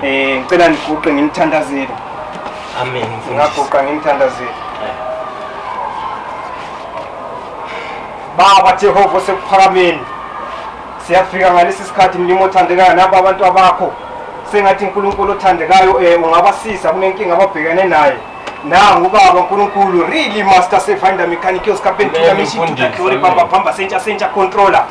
Ngicela niguqe nginithandazele. Amen mfundisi. Ngingaguqa nginithandazele. Baba Jehova osekuphakameni. Siyafika ngalesi sikhathi mlimo othandekayo naba abantu abakho. Sengathi uNkulunkulu othandekayo ungabasiza kunenkinga ababhekene naye. Nangu baba uNkulunkulu really master sefinder mechanic yosikapentula mishituta glory bamba bamba sentsha sentsha controller.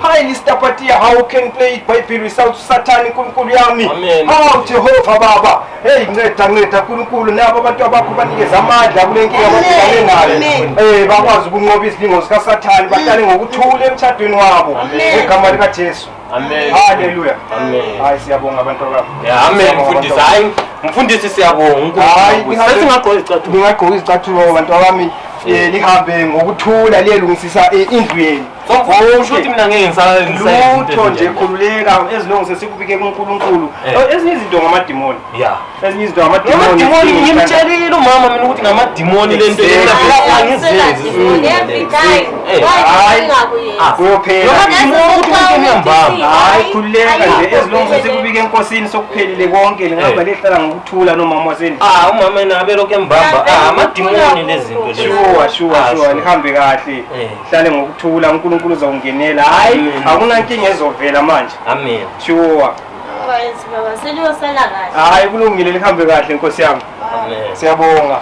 Hi Mr. Patia how can play it Bible without Satan uNkulunkulu yami. How Jehova baba. Hey nceda nceda uNkulunkulu nabo abantu abakho banikeza amandla kule nkinga ababhekane nayo. Bakwazi ukunqoba izilingo zikaSathane bahlale ngokuthula emshadweni wabo. Ngegama likaJesu. Amen. Hallelujah. Amen. Hayi siyabonga abantu bami. Yeah, amen mfundisi. Hayi mfundisi siyabonga. Hayi sesingagqoka izicathulo. Ningagqoka izicathulo abantu bami. Lihambe ngokuthula liyelungisisa indlu yenu. Usho ukuthi mina ngeke ngisala lutho nje khululeka ezilongo sesikubike kuNkulunkulu. Ezinye izinto ngamadimoni. Yeah. Ezinye izinto ngamadimoni. Ngamadimoni ngimtshelile umama mina ukuthi ngamadimoni lento angizenzi. Every time. Hayi. Kuyophela. Ngamadimoni ukuthi umuntu uyambamba. Hayi khululeka nje ezilongo sesikubike enkosini sokuphelile konke lingahamba lihlala ngokuthula nomama wasendlini. Ah umama yena abelokhu embamba. Ah amadimoni lezi zinto lezi. Sure sure sure nihambe kahle. Hlale ngokuthula uNkulunkulu uzawungenela. Hayi akunankinga ezovela manje. Amen. Sure. Baba seliyosala kahle. Hayi kulungile lihambe kahle Nkosi yami. Amen. Siyabonga.